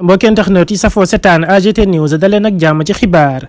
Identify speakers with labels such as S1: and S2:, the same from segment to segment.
S1: mbokki internet yi safoo setaan AGT News daleen ak jàmm ci xibaar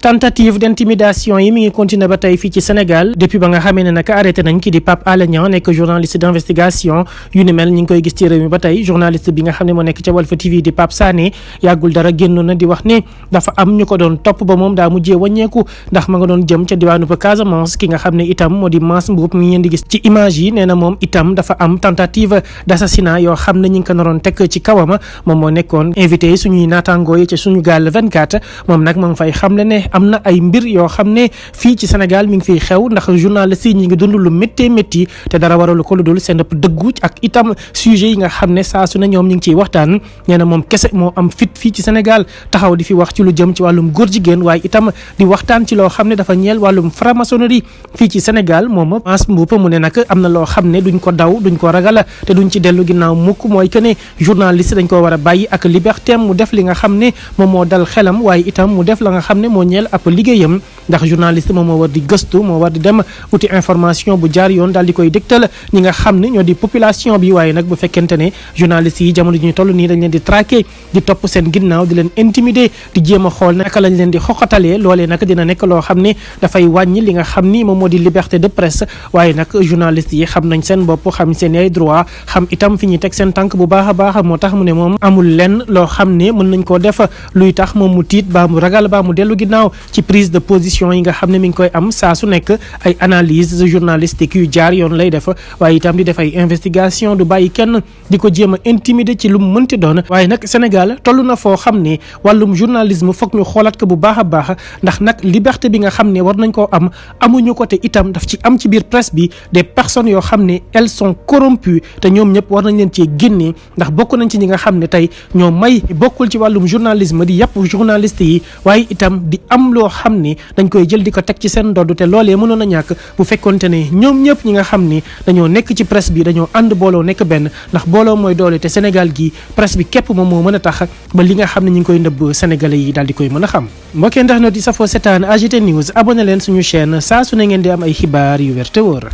S1: tentative d'intimidation yi mi ngi continuer ba tey fii ci Sénégal depuis ba nga xamee ne nag arrêté nañ ki di Pape Alé Niang nekk journaliste d'investigation yu ni mel ñi ngi koy gis ci réew mi ba tey journaliste bi nga xam ne moo nekk ca Walf TV di Pape Sané yàggul dara génnoon na di wax ne dafa am ñu ko doon topp ba moom daa mujjee wàññeeku ndax ma nga doon jëm ca diwaanu ba Casamance ki nga xam ne itam moo di Mass Mboup mi ngeen di gis ci image yi nee na moom itam dafa am tentative d'assassinat yoo xam ne ñi ngi ko naroon teg ci kawama moom moo nekkoon invité yi suñuy naataangoo yi ci suñu gaal 24 moom nag ma ngi fay xamle ne am na ay mbir yoo xam ne fii ci Sénégal mi ngi fiy xew ndax journaliste yi ñi ngi dund lu méttee métti te dara waralu ko lu dul seen ëpp dëggu ak itam sujet yi nga xam ne saa su ne ñoom ñi ngi ciy waxtaan nee na moom kese moo am fit fii ci Sénégal taxaw di fi wax ci lu jëm ci wàllum góor jigéen waaye itam di waxtaan ci loo xam ne dafa ñeel wàllum franc-maçonnerie fii ci Sénégal moom Mass Mboup mu ne nag am na loo xam ne duñ ko daw duñ ko ragal te duñ ci dellu ginnaaw mukk mooy que ne journaliste dañ ko war a bàyyi ak liberté mu def li nga xam ne moom moo dal xelam waaye itam mu def la nga xam ne moo ñeel ab liggéeyam ndax journaliste moom moo war di gëstu moo war di dem uti information bu jaar yoon daal di koy dégtal ñi nga xam ne ñoo di population bi waaye nag bu fekkente ne journaliste yi jamono ji ñu toll nii dañ leen di traquer di topp seen ginnaaw di leen intimider di jéem a xool naka lañ leen di xoqatalee loolee nag dina nekk loo xam ne dafay wàññi li nga xam ni moom moo di liberté de presse waaye nag journaliste yi xam nañ seen bopp xam seen ay droit xam itam fi ñuy teg seen tànk bu baax a baax moo tax mu ne moom amul lenn loo xam ne mën nañ koo def luy tax moom mu tiit baa mu ragal baa mu dellu ginnaaw ci prise de position yi nga xam ne mi ngi koy am saa su nekk ay analyse journalistique yu jaar yoon lay def waaye itam di def ay investigation du bàyyi kenn di ko jéem a intimider ci lu mu mënti doon waaye nag Sénégal toll na foo xam ne wàllum journalisme foog ñu xoolaat ko bu baax a baax ndax nag liberté bi nga xam ne war nañ koo am amuñu ko te itam daf ci am ci biir presse bi des personnes yoo xam ne elles sont corrompues te ñoom ñëpp war nañ leen cee génnee ndax bokk nañ ci ñi nga xam ne tey ñoo may bokkul ci wàllum journalisme di yàpp journaliste yi waaye itam di am loo xam ne dañ koy jël di ko teg ci seen ndodd te loolee mënoon a ñàkk bu fekkonte ne ñoom ñëpp ñi nga xam ne dañoo nekk ci presse bi dañoo ànd booloo nekk benn ndax booloo mooy doole te Sénégal gi presse bi képp moom moo mën a tax ba li nga xam ne ñi ngi koy nëbb sénégalais yi daal di koy mën a xam mbokk ndax na di safoo setaan AGT News abonné leen suñu chaîne saa su ne ngeen di am ay xibaar yu wér te wóor